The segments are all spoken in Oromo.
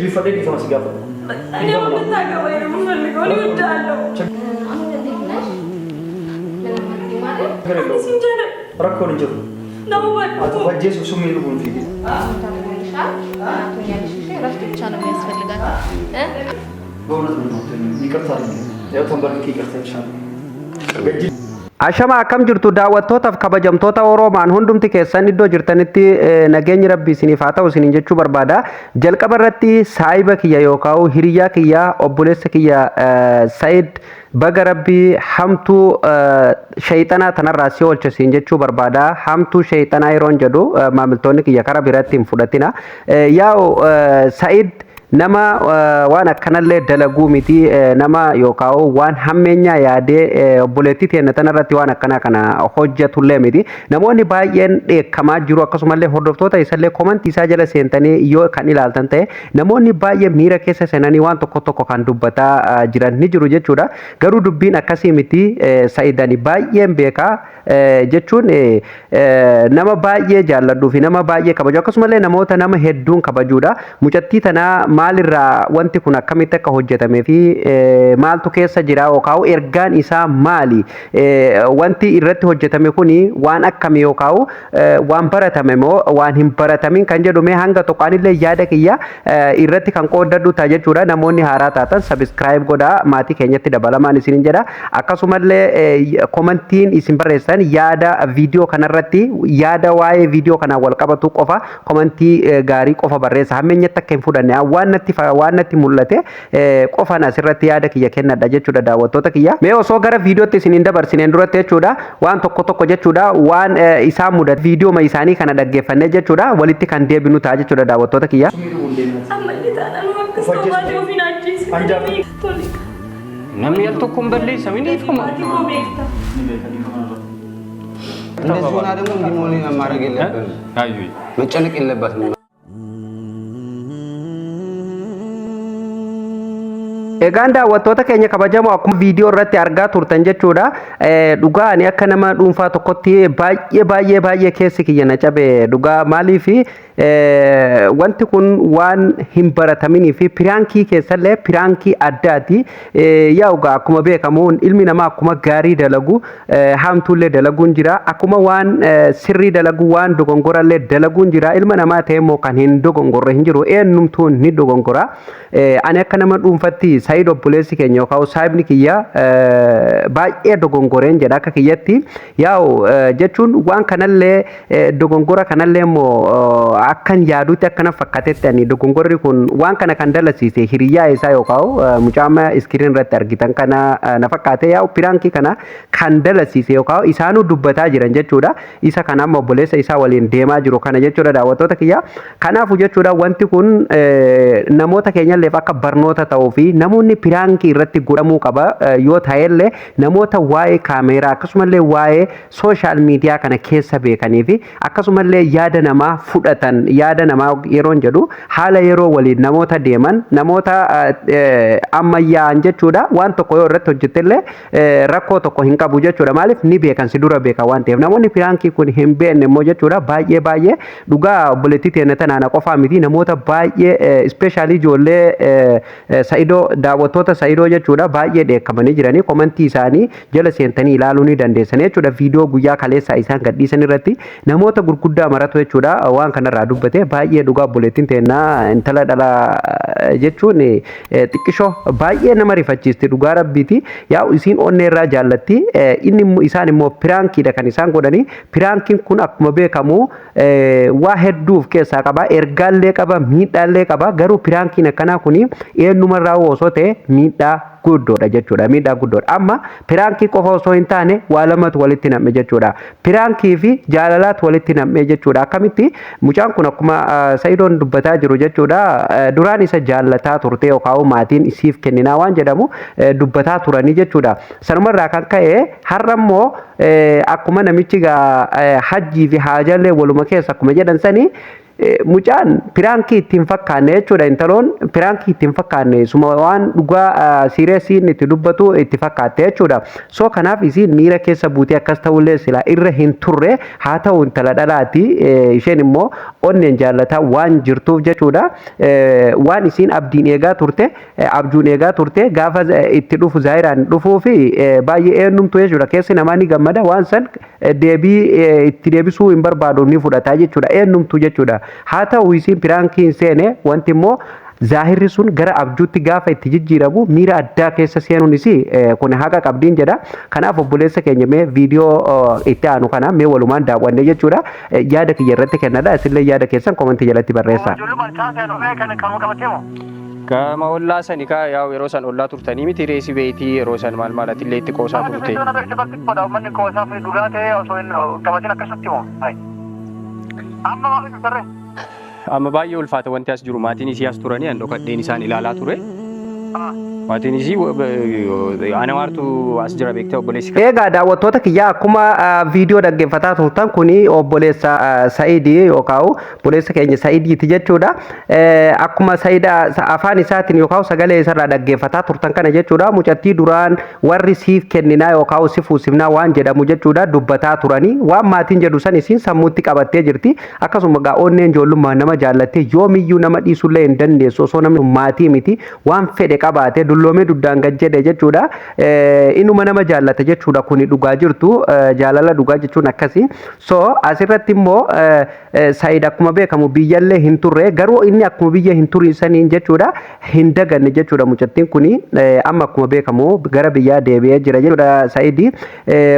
Bifadhee dhiifama si gaafadha. እኔ አሁን ልታገባኝ ነው የምፈልገው። እኔ እወድሃለሁ። አሁን እንዴት ነሽ? ምንም አትይም አይደል? ችግር የለውም። ሲንጀር Rakkoon hin jiru. ነው Ati of ajjeesuuf summii dhuguun fiigee. ታሞልሻል። ትሆኛለሽ። እሺ፣ እረፍት ብቻ ነው የሚያስፈልጋት እ በእውነት ምንም አትሆኝም። ይቅርታ አድርጊ። ያው ተንበርክኬ ይቅርታ ይልሻለሁ። በእጅ Ashama, akkam jirtu daawwattootaaf kabajamtoota Oroomaan hundumti keessan iddoo jirtanitti nageenyi rabbii isiniif haa ta'u isiniin jechuu barbaada. Jalqaba irratti saayiba kiyya yookaan hiriyaa kiyya, obboleessa kiyya Sayid, baga rabbii hamtuu shayxanaa tanarraa si oolche siin jechuu barbaada. Hamtuu shayxanaa yeroon jedhu maamiltoonni kiyya karaa biratti hin fudhatina. Yaa'u Sayid nama waan akkanallee dalaguu miti, nama yookaan waan hammeenyaa yaadee obboleettii teenya tanarratti waan akkanaa kana hojjetullee miti. Namoonni baay'een dheekkamaa jiru. Akkasumallee hordoftoota isallee komantii isaa jala seentanii yoo kan ilaaltan ta'e, namoonni baay'een miira keessa seenanii waan tokko tokko kan dubbataa jiran ni jiru jechuudha. Garuu dubbiin akkasii miti. Sa'idani baay'een beekaa jechuun nama baay'ee jaalladhuu fi nama baay'ee kabaju, akkasumallee namoota nama hedduun kabajuudha. Mucattii tanaa maalirraa wanti kun akkamitti akka hojjetamee fi maaltu keessa jira yookaan ergaan isaa maali, wanti irratti hojjetame kuni waan akkamii yookaan waan baratame moo waan hin baratamin kan jedhu mee hanga tokko yaada kiyya irratti kan qooddadhu ta'a jechuudha. Namoonni haaraa taatan subscribe godhaa, maatii keenyatti dabalamaan isinin jedha. Akkasumallee komantiin isin barreessan yaada viidiyoo kanarratti, yaada waa'ee viidiyoo kanaan wal qabatu qofa, komantii gaarii qofa barreessa. Hammeenyatti akka hin fudhanne, waan natti mul'ate qofan asirratti yaada kiyya kennadha jechuudha, daawwattoota kiyya. Mee osoo gara viidiyootti isin hin dabarsineen duratti jechuudha, waan tokko tokko jechuudha, waan isaan mudate viidiyoo isaanii kana dhaggeeffannee jechuudha walitti kan deebinu ta'a jechuudha, daawwattoota kiyya. Summii dhuguun deemnati. Ammallee taanaan akkas ta'u baatee ofiin ajjeesite. Tole. Namni al tokkoon balleessa ni dhiifama. Maatii koo beekta. Ni beeka, dhiifama irra. እንደዚህ ሆና ደግሞ እንዲህ መሆን ማድረግ የለብንም። Ayyuu. መጨነቅ የለባትም። Egaan daawwattoota keenya kabajamoo, akkuma viidiyoo irratti argaa turtan jechuudha. Dhugaa ani akka nama dhuunfaa tokkotti baay'ee baay'ee baay'ee keessi kiyya na cabe dhugaa. Maaliif wanti kun waan hin barataminii fi piraankii keessallee piraankii addaati. Yaa akkuma beekamu ilmi namaa akkuma gaarii dalagu haamtuullee dalaguun jira. Akkuma waan sirrii dalagu waan dogongorallee dalaguun jira. Ilma namaa ta'e immoo kan hin dogongorre hin jiru, eenyumtuu ni dogongora. Ani akka nama dhuunfatti Saayid obboleessi keenya yookaan saayibni kiyya baay'ee dogongoreen jedha akka kiyyatti. Yaa'u jechuun waan kanallee dogongora kanallee immoo akkan yaadutti, akkana fakkaatetti, ani dogongorri kun waan kana kan dalasiise hiriyyaa isaa yookaan mucaama iskiriin irratti argitan kana na fakkaate. Yaa'u piraankii kana kan dalasiise yookaan isaanuu dubbataa jiran jechuudha. Isa kana amma obboleessa isaa waliin deemaa jiru kana jechuudha, daawwattoota kiyya. Kanaafuu jechuudha, wanti kun namoota keenyalleef akka barnoota ta'uu fi namoonni piraankii irratti godhamuu qaba yoo ta'ellee namoota waa'ee kaameeraa akkasumallee waa'ee social media kana keessa beekanii fi akkasumallee yaada namaa fudhatan. Yaada namaa yeroon jedhu haala yeroo waliin namoota deeman, namoota ammayyaa'an jechuudha. Waan tokko yoo irratti hojjettellee rakkoo tokko hin qabu jechuudha. Maaliif ni beekan, si dura beekan waan ta'eef. Namoonni piraankii kun hin beekne immoo jechuudha, baay'ee baay'ee dhugaa obboleettii teenya tanaana qofaa miti, namoota baay'ee, especially ijoollee Sa'idoo, daawwattoota Sa'idoo jechuudha, baay'ee dheekkamanii jiranii. Komantii isaanii jala seentanii ilaaluu ni dandeessan jechuudha. Viidiyoo guyyaa kaleessaa isaan gadhiisan irratti namoota gurguddaa maratu jechuudha waan kanarraa dubbate. Baay'ee dhugaa obboleettiin teennaa intala dhala jechuun xiqqishoo baay'ee nama rifachiisti, dhugaa rabbiiti. Yaa'u isiin onnee irraa jaallatti, inni isaan immoo piraankiidha kan isaan godhanii. Piraankiin kun akkuma beekamu waa hedduu of keessaa qaba, ergaallee qaba, miidhaallee qaba. Garuu piraankiin akkanaa kuni eenyumarraa osoo ta'e miidhaa guddoodha jechuudha, miidhaa guddoodha. Amma piraankii qofa osoo hin taane waa lamatu walitti nam'e jechuudha. Piraankii fi jaalalaatu walitti nam'e jechuudha. Akkamitti? Mucaan kun akkuma Sa'idoon dubbataa jiru jechuudha, duraan isa jaallataa turte yookaan maatiin isiif kenninaa waan jedhamu dubbataa turanii jechuudha. Sanumarraa kan ka'e har'a immoo akkuma namichi hajjii fi haajallee waluma keessa akkuma jedhan sanii Mucaan prankii ittiin fakkaanne jechuudha. Intaloon prankii ittiin fakkaanne, suma waan dhugaa seriousii inni itti dubbatu itti fakkaatte jechuudha. So kanaaf isiin miira keessa buutee akkas ta'ullee silaa irra hin turre. Haa ta'u, intala dhalaati, isheen immoo onneen jaallataa waan jirtuuf jechuudha. Waan isiin abdiin eegaa turte, abjuun eegaa turte gaafa itti dhufu, zaayiraan dhufuu fi baay'ee eenyumtu jechuudha, keessi namaa ni gammada. Waan san deebii itti deebisuu hin barbaadu, ni fudhata jechuudha eenyumtu jechuudha. Haa ta'u, isiin prankii hin seene. Wanti immoo zaahirri sun gara abjuutti gaafa itti jijjiiramu miira addaa keessa seenuunis kun haqa qabdiin jedha. Kanaaf obboleessa keenya, mee viidiyoo itti aanu kana mee walumaan daawwanne jechuudha. Yaada kiyya irratti kennadha. Isinillee yaada keessan commentii jalatti barreessaa. Gama ollaa sani kaa, yaa yeroo san ollaa turtanii miti reesi beetii, yeroo san maal maalatillee itti qoosaa turte. Uummanni qoosaa fi dhugaa ta'ee osoo hin qabatin akkasumatti moo? Amma maal turre? Amma baay'ee ulfaata wanti as jiru. Maatiin isii as turanii, an dhokadheen isaan ilaalaa ture. Maatiin isii ana maartu as jira beektee, obboleessi. Egaa daawwattoota kiyyaa, akkuma viidiyoo dhaggeeffataa turtan, kuni obboleessa Sa'idii yookaan obboleessa keenya Sa'idiiti jechuudha. Akkuma Sa'id afaan isaatiin yookaan sagalee isarraa dhaggeeffataa turtan kana jechuudha. Mucattii duraan warri siif kenninaa yookaan si fuusifnaa waan jedhamu jechuudha dubbataa turanii, waan maatiin jedhu san isiin sammuutti qabattee jirti. Akkasuma gaa onneen ijoollummaa nama jaallattee yoomiyyuu nama dhiisullee hin dandeessu, osoo namni maatii miti waan fedhe qabaate dulloomee duddaan gad jedhe jechuudha. Inuma nama jaallata jechuudha, kuni dhugaa jirtu, jaalala dhugaa jechuun akkasi. So asirratti immoo Saayid akkuma beekamu biyyallee hin turre, garuu inni akkuma biyya hin turin saniin jechuudha hin daganne jechuudha mucattiin kuni. Amma akkuma beekamu gara biyyaa deebi'ee jira jechuudha Saayidi.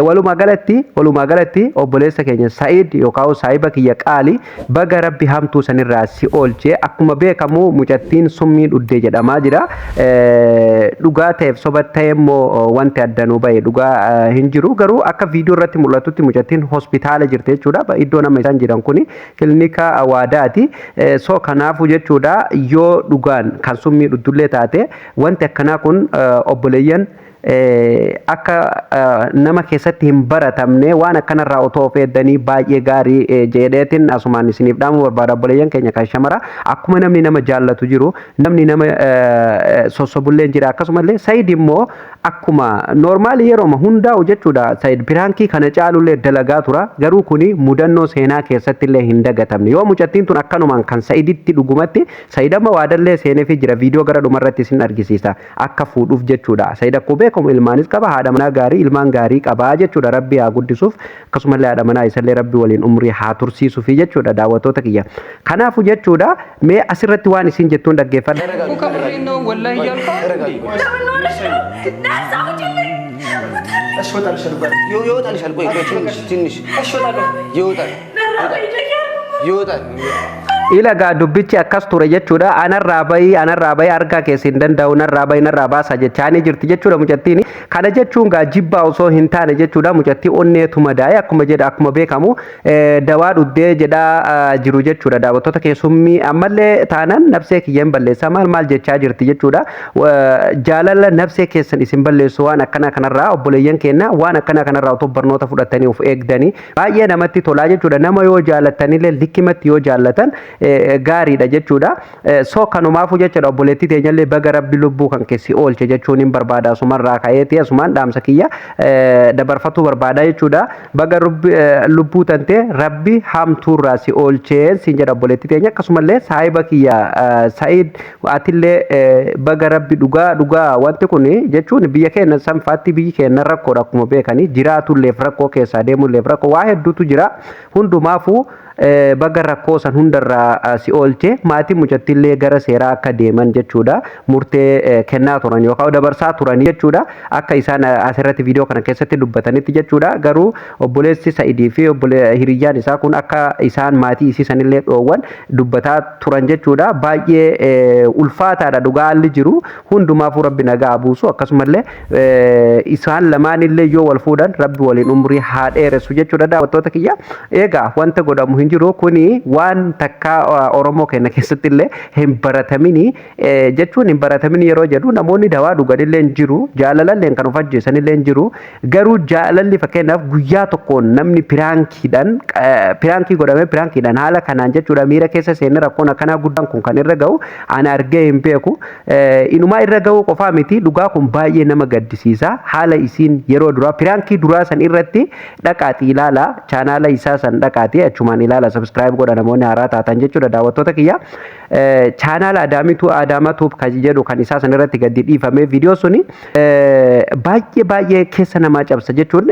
Walumaa galatti obboleessa keenya Saayid yookaan saayiba kiyya qaali, baga rabbi hamtuu sanirraa si oolche. Akkuma beekamu mucattiin summii dhuddee jedhamaa jira. Dhugaa ta'eef soba ta'e immoo wanti addanuu bahe dhugaa hin jiru, garuu akka viidiyoo irratti mul'atutti mucattiin hospitaala jirti jechuudha. Iddoo nama isaan jiran kuni kilinika waadaati. So kanaafuu jechuudha, yoo dhugaan kan summii dhuddullee taate, wanti akkanaa kun obboleeyyan akka nama keessatti hin baratamne waan akkanarraa otoo of eeddanii baay'ee gaarii jedheetiin asumaan isiniif dhaamuu barbaada. Obboleeyyan keenya kan shamara, akkuma namni nama jaallatu jiru, namni nama sossobullee jira. Akkasumallee Sayid immoo akkuma normalii yeroo hundaa'u jechuudha, Sayid prankii kana caalullee dalagaa tura, garuu kuni mudannoo seenaa keessatti illee hin dagatamne. Yoo mucattiin tun akkanumaan kan Sayiditti dhugumatti, Sayid amma waadallee seeneefii jira, viidiyoo gara dhumarratti isin argisiisa, akka fuudhuuf jechuudha. Sayid akkuma beekamu ilmaanis qaba, haadha manaa gaarii, ilmaan gaarii qabaa jechuudha. Rabbi haa guddisuuf, akkasumallee haadha manaa isallee rabbi waliin umrii haa tursiisuufi jechuudha daawwattoota kiyya. Kanaafuu jechuudha, mee asirratti waan isin jettuun dhaggeeffadha. ከምሬን ነው ወላሂ እያልኩ። ለምን ሆነሽ ነው? ነፍስ አውጪልኝ! እሺ እወጣልሻለሁ። ይወጣልሻል። ቆይ ቆይ፣ ትንሽ ትንሽ እሺ እወጣለሁ። ይወጣል፣ ይወጣል። Ilagaa, dubbichi akkas ture jechuudha. Anarraa bahii, anarraa bahii, argaa keessa hin danda'u, narraa bahii, narraa baasa jechaanii jirti jechuudha mucattiin. Kana jechuun gaa jibbaa osoo hin taane jechuudha, mucattii onneetu madaa'e akkuma jedha, akkuma beekamu dawaa dhuddee jedhaa jiru jechuudha. Daawwattoota, keessummii ammallee taanan nafsee kiyyeen balleessaa maal maal jechaa jirti jechuudha. Jaalala nafsee keessan isin balleessu waan akkana kanarraa, obboleeyyan keenya, waan akkana kanarraa otoo barnoota fudhatanii of eegdanii baay'ee namatti tolaa jechuudha. Nama yoo jaalattanillee likkimatti yoo jaallatan gaariidha jechuudha. So kanumaafu jechuudha, obboleettii teenyallee baga rabbi lubbuu kan keessi oolche jechuun hin barbaada. Asumarraa ka'eeti asumaan dhaamsa kiyya dabarfatuu barbaada jechuudha. Baga lubbuu tante rabbi hamtuurraa si oolchee siin jedha, obboleettii teenya. Akkasumallee saahiba kiyya Sa'iid, atillee baga rabbi dhugaa dhugaa. Wanti kun jechuun biyya keenya sanfaatti, biyyi keenya rakkoodha akkuma beekanii, jiraatulleef rakkoo keessaa deemulleef rakkoo, waa hedduutu jira. Hundumaafuu baga rakkoo san hundarraa si oolche. Maatiin mucattiillee gara seeraa akka deeman jechuudha murtee kennaa turan yookaan dabarsaa turan jechuudha, akka isaan asirratti viidiyoo kana keessatti dubbatanitti jechuudha. Garuu obboleessi Sa'idii fi hiriyyaan isaa kun akka isaan maatii isii sanillee dhoowwan dubbataa turan jechuudha. Baay'ee ulfaataadha dhugaa haalli jiru. Hundumaafuu rabbi nagaa buusu. Akkasumallee isaan lamaanillee yoo wal fuudhan rabbi waliin umrii haa dheeressu jechuudha. Daawwattoota kiyya, egaa wanta godhamu hin hin jiru. Kuni waan takka Oromoo keenya keessatti illee hin baratamini jechuun, hin baratamin yeroo jedhu, namoonni dawaa dhuganillee hin jiru, jaalalallee kan of ajjeesanillee hin jiru. Garuu jaalalli, fakkeenyaaf, guyyaa tokkoon namni prankiidhaan, prankii godhamee, prankiidhaan haala kanaan jechuudha miira keessa seenne rakkoon akkanaa guddaan kun kan irra ga'u ana argee hin beeku. Inumaa irra ga'uu qofaa miti, dhugaa kun baay'ee nama gaddisiisa. Haala isiin yeroo duraa prankii duraa san irratti, dhaqaatii ilaala, chaanaala isaa san dhaqaatii achumaan ilaala, subscribe godha namoonni haaraa taatan jechuudha, daawwattoota kiyya. Chaanaala Adaamituu Adaamatuuf kan jedhu kan isaa san irratti gadi dhiifame viidiyoo suni baay'ee baay'ee keessa namaa cabsa jechuun,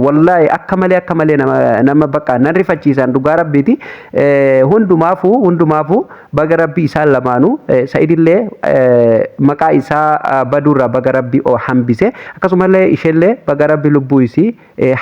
wallaahi akka malee nama bakka nan rifachiisan, dhugaa rabbiiti. Hundumaafuu baga rabbi isaan lamaanuu, Sa'idillee maqaa isaa baduurraa baga rabbi hambise, akkasumallee isheellee baga rabbi lubbuu isii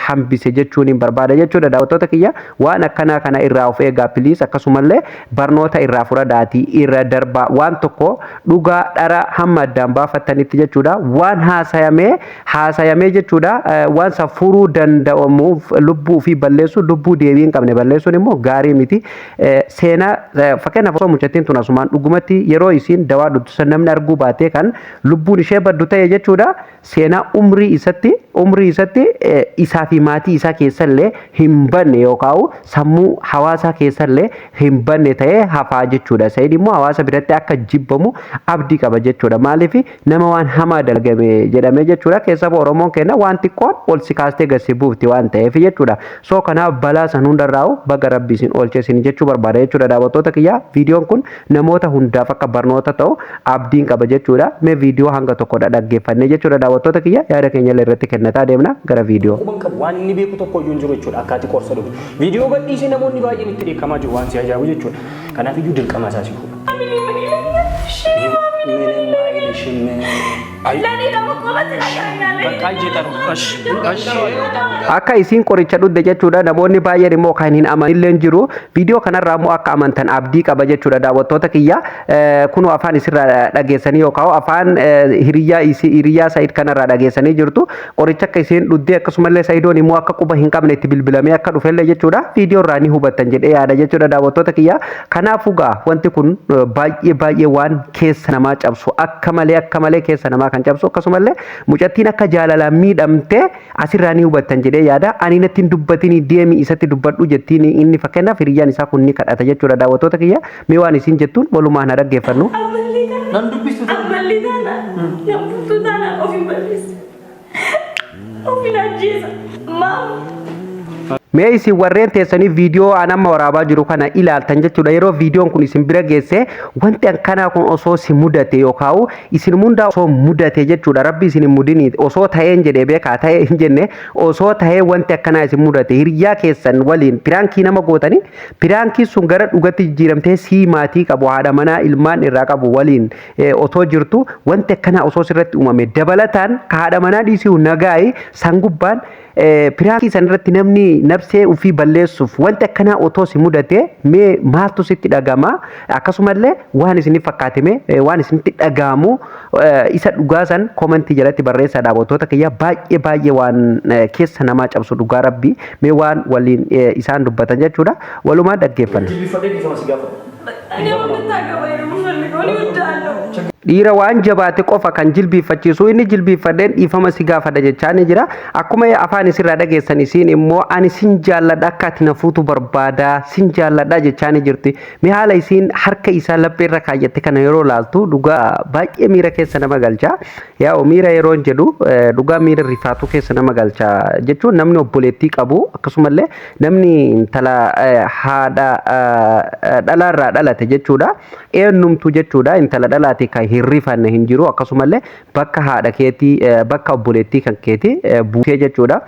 hambise jechuun hin barbaada jechuudha. Daawwattoota kiyya, waan akkanaa kana irraa of eegaa please. Akkasumallee barnoota irraa fudhadhaatii irra darbaa. Waan tokko dhugaa dhara hamma addaan baafattanitti jechuudha, waan haasayamee haasayamee jechuudha, waan san furuu danda'amuuf lubbuu fi balleessuun, lubbuu deebii hin qabne balleessuun immoo gaarii miti. Seenaa, fakkeenyaaf, osoo mucattiin tun asumaan dhugumatti yeroo isiin dawaa dhugdu san namni arguu baatee kan lubbuun ishee baddu ta'e jechuudha, seenaa umrii isatti isaa fi maatii isaa keessallee hin banne yookaan sammuu hawaasaa keessallee hin banne ta'ee hafaa jechuudha. Sayid immoo hawaasa biratti akka jibbamu abdii qaba jechuudha. Maaliif nama waan hamaa dalagame jedhamee jechuudha. Keessaa Oromoon keenya waan xiqqoon ol si kaastee gadi buufti waan ta'eef jechuudha. So kanaaf balaa san hundarraa'u baga rabbi isin oolche isin jechuu barbaada jechuudha, daawwattoota kiyyaa. Viidiyoon kun namoota hundaaf akka barnoota ta'u abdiin qaba jechuudha. Mee viidiyoo hanga tokko dhaggeeffannee jechuudha, daawwattoota kiyya, yaada keenya illee irratti kennataa deemna gara viidiyoo. Quban qabu, waan inni beeku tokko iyyuu hin jiru jechuudha akkaati qorsa dhugu. Viidiyoo gadhiisee namoonni baay'een itti dheekkamaa jiru, waan si ajaa'ibu jechuudha. Kanaaf iyyuu dirqama isaa si fuudha. ምንም አይልሽም። ለእኔ ደግሞ ቆመ ትነግረኛለህ። በቃ እየጠሩ እሺ እሺ። Akka isiin qoricha dhugde jechuudha, namoonni baay'een immoo kan hin amanillee jiru. Viidiyoo kanarraa immoo akka amantan abdii qaba jechuudha, daawwattoota kiyya. Kunoo afaan isirraa dhageessanii yookaan afaan hiriyyaa isii, hiriyyaa Sayid kanarraa dhageessanii jirtu. Qoricha akka isiin dhugdee, akkasumallee Sayidoon immoo akka quba hin qabne itti bilbilamee akka dhufellee jechuudha viidiyoo irraa ni hubattan jedhee yaada jechuudha, daawwattoota kiyya. Kanaafuu gaa wanti kun baay'ee baay'ee waan keessa namaa cabsu, akka malee keessa namaa kan cabsu, akkasumallee mucattiin akka jaalalaan miidhamte asirraa ni hubattan jedhee yaada. Ani natti hin dubbatini, deemi isatti dubbadhu jettiin. Inni, fakkeenyaaf, hiriyyaan isaa kun ni kadhata jechuudha, daawwattoota kiyya. Mee waan isiin jettuun walumaan haa dhaggeeffannu. Ammallee taana. Nan dubbistu. Ammallee taana. Nan furtuu taana of hin balleessa. Of hin ajjeesa. Maam. Mee isin warreen teessanii viidiyoo an amma waraabaa jiru kana ilaaltan jechuudha, yeroo viidiyoon kun isin bira geesse, wanti akkanaa kun osoo si mudate yookaan isin hundaa osoo mudate jechuudha, rabbi isin hin mudini, osoo ta'een jedhee beekaa, ta'ee hin jenne, osoo ta'ee wanti akkanaa isin mudate, hiriyaa keessan waliin prankii nama gootanii, prankii sun gara dhugatti jijjiiramtee sii maatii qabu, haadha manaa ilmaan irraa qabu waliin otoo jirtu wanti akkanaa osoo sirratti uumame, dabalataan ka haadha manaa dhiisuu nagaayi san gubbaan prankii san irratti namni nabsee ofii balleessuuf wanti akkanaa otoo si mudate, mee maaltu sitti dhagama? Akkasumallee waan isiniif fakkaate, mee waan isinitti dhagahamu isa dhugaa san commentii jalatti barreessaa, daawwattoota kiyya. Baay'ee baay'ee waan keessa namaa cabsu, dhugaa rabbii. Mee waan waliin isaan dubbatan jechuudha walumaan dhaggeeffanna. Jilbifadhee dhiifama si gaafadha. እኔ እንድታገባኝ ነው የምፈልገው። እኔ እወድሃለሁ። Dhiira waan jabaate qofa kan jilbiiffachiisu. Inni jilbiiffadheen dhiifama si gaafadha jechaa ni jira. Akkuma afaan isirraa dhageessan, isiin immoo ani sin jaalladha, akka ati na fuutu barbaada, sin jaalladha jechaa ni jirti. Mee haala isiin harka isaa lapheerra kaayyatte kana yeroo laaltu, dhugaa baay'ee miira keessa nama galcha. Yaa'u miira yeroo jedhu, dhugaa miira rifaatuu keessa nama galcha jechuun, namni obboleettii qabu, akkasumallee namni intala haadha dhalaarraa dhalate jechuudha. Eenyumtu jechuudha intala dhalaate kan hin rifanne hin jiru. Akkasumallee bakka haadha keetii, bakka obboleettii kan keetii buutee jechuudha.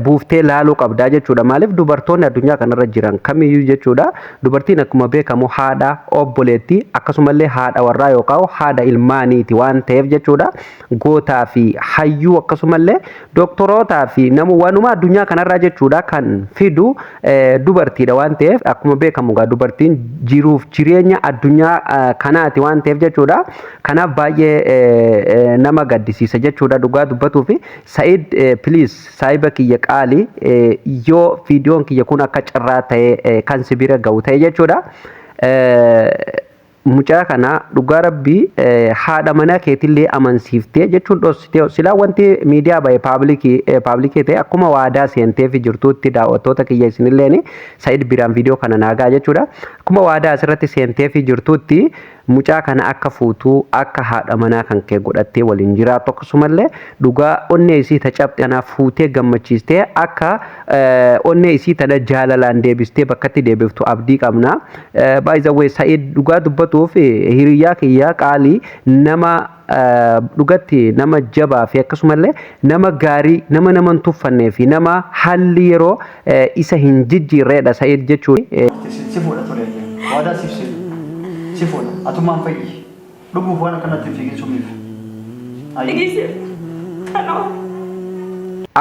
Buuftee laaluu qabdaa jechuudha. Maaliif, dubartoonni addunyaa kanarra jiran kamiyyuu jechuudha. Dubartiin akkuma beekamu haadha, obboleettii, akkasumallee haadha warraa yookaan haadha ilmaaniiti waan ta'eef jechuudha. Gootaa fi hayyuu, akkasumallee dooktorootaa fi nama waanuma addunyaa kanarraa jechuudha kan fidu dubartiidha waan ta'eef, akkuma beekamu gaa dubartiin jiruuf jireenya addunyaa kanaati waan ta'eef jechuudha. Kanaaf baay'ee nama gaddisiisa jechuudha dhugaa dubbatuu fi. Sa'id, please, saayiba kiyya qaali, yoo viidiyoon kiyya kun akka carraa ta'e kan si bira ga'u ta'e jechuudha. Mucaa kana dhugaa Rabbii haadha manaa keetillee amansiiftee jechuun dhoksitee, silaa wanti miidiyaa bahe public ta'e, akkuma waadaa seenteef jirtuutti, daawwattoota kiyya, isinilleen Sa'id biraan viidiyoo kana naagaa jechuudha. Akkuma waadaa asirratti seenteef jirtuutti mucaa kana akka fuutuu, akka haadha manaa kan kee godhattee waliin jiraattu, akkasumallee dhugaa onnee isii ta cabxe kana fuutee gammachiistee, akka onnee isii tana jaalalaan deebistee bakkatti deebiftu abdii qabna. By the way, Sa'id, dhugaa dubbatuuf hiriyaa kiyyaa qaalii, nama dhugatti nama jabaa fi akkasumallee nama gaarii, nama nama hin tuffannee fi nama haalli yeroo isa hin jijjiirreedha Sa'id jechuun. Si fuudha ture. Waadaa siif seenu. Si fuudha. Atummaan fayyi. Dhuguuf waan akkanatti fiigin sumiif. Dhiisi. Kanoo.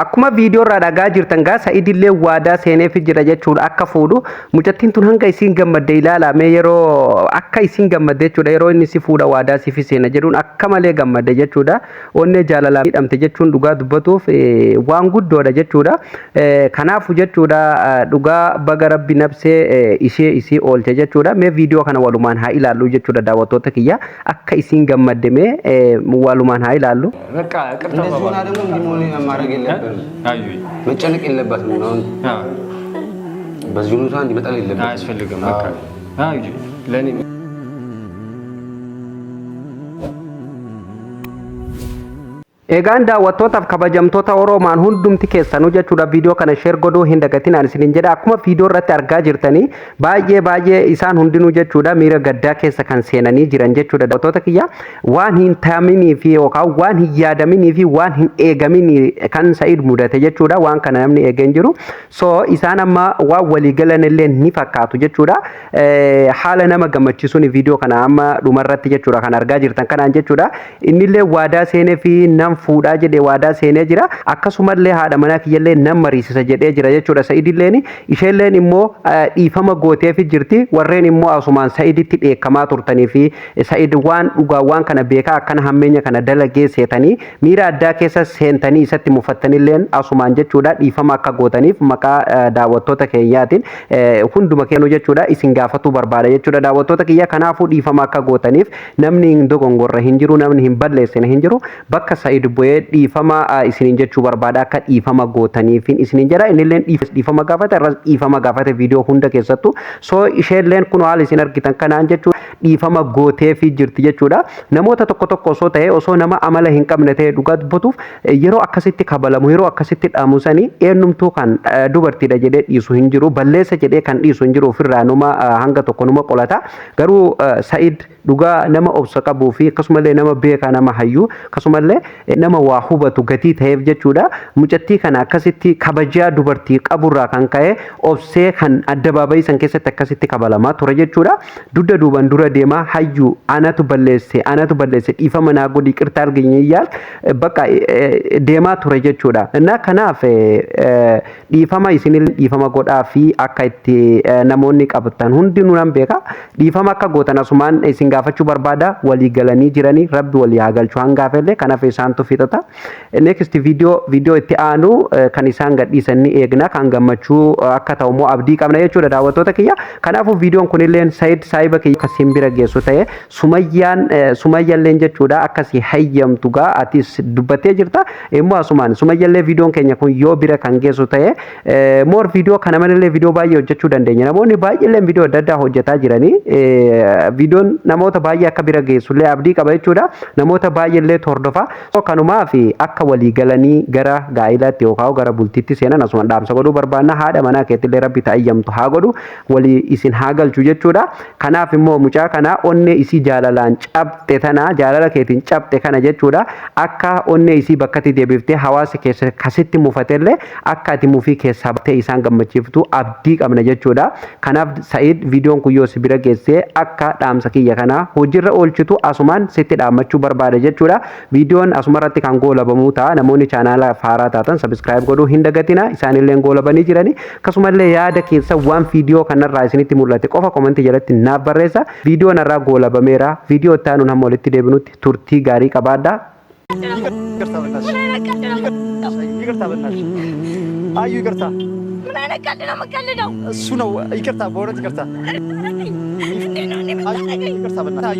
Akkuma viidiyoo irraa dhagaa jirtan gaa, Sa'idillee waadaa seeneef jira jechuudha akka fuudhu. Mucattiin tun hanga isiin gammadde ilaalame, yeroo akka isiin gammadde jechuudha, yeroo inni si fuudha waadaa siif seena jedhuun akka malee gammadde jechuudha. Onnee jaalalaan miidhamte jechuun dhugaa dubbatuuf waan guddoodha jechuudha. Kanaafu jechuudha, dhugaa baga Rabbi nabsee ishee isii oolche jechuudha. Mee viidiyoo kana walumaan haa ilaallu jechuudha, daawwattoota kiyya, akka isiin gammadde mee walumaan haa ilaallu. በቃ ይቅርታ እንደዚህ ሆና ተባባሉ። ደግሞ እንዲህ መሆን ማድረግ የለብንም። አዩኝ። መጨነቅ የለባትም። አሁን በዚህ ሁኔታ እንዲመጣል የለበትም። አያስፈልግም። በቃ አዩ ለእኔ Egaan daawwattootaaf kabajamtoota Oromaan hundumti keessanuu jechuudha, viidiyoo kana share godhuu hin dagatinaan isiniin jedha. Akkuma viidiyoo irratti argaa jirtanii, baay'ee baay'ee isaan hundinuu jechuudha miira gaddaa keessa kan seenanii jiran jechuudha. Daawwattoota kiyya, waan hin taaminii fi yookaan waan hin yaadaminii fi waan hin eegaminii kan Sa'id mudate jechuudha. Waan kana namni eegee hin jiru. So isaan amma waan walii galan illee ni fakkaatu jechuudha. Haala nama gammachiisuun viidiyoo kana amma dhumarratti jechuudha kan argaa jirtan kanaan jechuudha. Innillee waadaa seenee fi nan fuudhaa jedhee waadaa seenee jira. Akkasumallee haadha manaa kiyyallee nan mariisisa jedhee jira jechuudha. Sa'idilleen isheelleen immoo dhiifama gooteefi jirti. Warreen immoo asumaan Sa'iditti dheekkamaa turtanii fi Sa'id waan dhugaa waan kana beekaa akkana hammeenya kana dalagee seetanii miira addaa keessa seentanii isatti mufattanilleen, asumaan jechuudha dhiifama akka gootaniif maqaa daawwattoota keenyaatiin hunduma kennu jechuudha isin gaafatuu barbaada jechuudha, daawwattoota kiyya. Kanaafuu dhiifama akka gootaniif, namni hin dogongorre hin jiru, namni hin balleessine hin jiru. Bakka Sa'id bu'ee dhiifama isiniin jechuu barbaada, akka dhiifama gootaniif isiniin jedha. Innilleen dhiifama gaafate, irras dhiifama gaafate viidiyoo hunda keessattuu. So isheelleen kun haala isin argitan kanaan jechuudha dhiifama gooteefii jirti jechuudha. Namoota tokko tokko osoo ta'e, osoo nama amala hin qabne ta'e, dhugaa dubbatuuf yeroo akkasitti kabalamu, yeroo akkasitti dhaamu sanii, eenyumtuu kan dubartiidha jedhee dhiisu hin jiru, balleessa jedhee kan dhiisu hin jiru, ofirraa numa hanga tokko numa qolata. Garuu Sa'id dhugaa nama obsa qabuu fi akkasumallee nama beekaa, nama hayyuu, akkasumallee nama waa hubatu gatii ta'eef jechuudha. Mucattii kana akkasitti kabajaa dubartii qaburraa kan ka'e obsee kan addabaabayii san keessatti akkasitti kabalamaa ture jechuudha. Dugda duuban dura deemaa, "Hayyuu, anatu balleesse, anatu balleesse, dhiifama naa godhi, qirta arginy" yaal bakka deemaa ture jechuudha. Innaa kanaaf dhiifama isinil dhiifama godhaa fi akka itti namoonni qabatan hundinuu nan beeka. Dhiifama akka gootan asumaan isin gaafachuu barbaada. Walii galanii jiranii, Rabbi walii haa galchu hangaafellee, kanaaf isaantu fixata. Next video, video itti aanu kan isaan gadhiisan ni eegna, kan gammachuu akka ta'u immoo abdii qabna jechuudha, daawwattoota kiyya. Kanaafuu viidiyoon kunilleen Sayid saayiba kiyya akkasiin bira geessu ta'e, Sumayyaan Sumayyalleen jechuudha akkasii hayyamtu gaa atis dubbattee jirta. Immoo asumaan Sumayyallee viidiyoon keenya kun yoo bira kan geessu ta'e, more viidiyoo kana malallee viidiyoo baay'ee hojjechuu dandeenya. Namoonni baay'eelleen viidiyoo adda addaa hojjetaa jiranii, viidiyoon namoota baay'ee akka bira geessullee abdii qaba jechuudha. Namoota baay'eellee hordofa. So kanumaa fi akka walii galanii gara gaa'ilaatti yookaan gara bultiitti seenan asumaan dhaamsa godhuu barbaanna. Haadha manaa keettillee Rabbi ta'ayyamtu haa godhu, walii isin haa galchu jechuudha. Kanaaf immoo mucaa kana onnee isii jaalalaan cabxe tana, jaalala keetiin cabxe kana jechuudha, akka onnee isii bakkatti deebiftee, hawaasa keessa kasitti mufatellee akka ati mufii keessaa baatee isaan gammachiiftu abdii qabna jechuudha. Kanaaf Sa'id, viidiyoon kun yoo si bira geessee, akka dhaamsa kiyya kana hojiirra oolchitu asumaan sitti dhaammachuu barbaada jechuudha. Viidiyoon asuma Dhumarratti kan goolabamu ta'a. Namoonni chaanaala haaraa taatan subscribe godhuu hin dagatina. Isaanillee goolabanii jirani. Akkasumallee yaada keessa waan viidiyoo kanarraa isinitti mul'ate qofa komentii jalatti naaf barreessa. Viidiyoon irraa goolabameera. Viidiyoo itti aanuun hamma walitti deebinutti turtii gaarii qabaadhaa. ይቅርታ በእናትሽ፣ ይቅርታ በእናትሽ፣ አዩ ይቅርታ። ምን አይነት ቀልድ ነው የምትቀልደው? እሱ ነው ይቅርታ፣ በእውነት ይቅርታ፣ እንዴት ነው እኔ አዩ የምታደርገኝ? ይቅርታ በእናትሽ።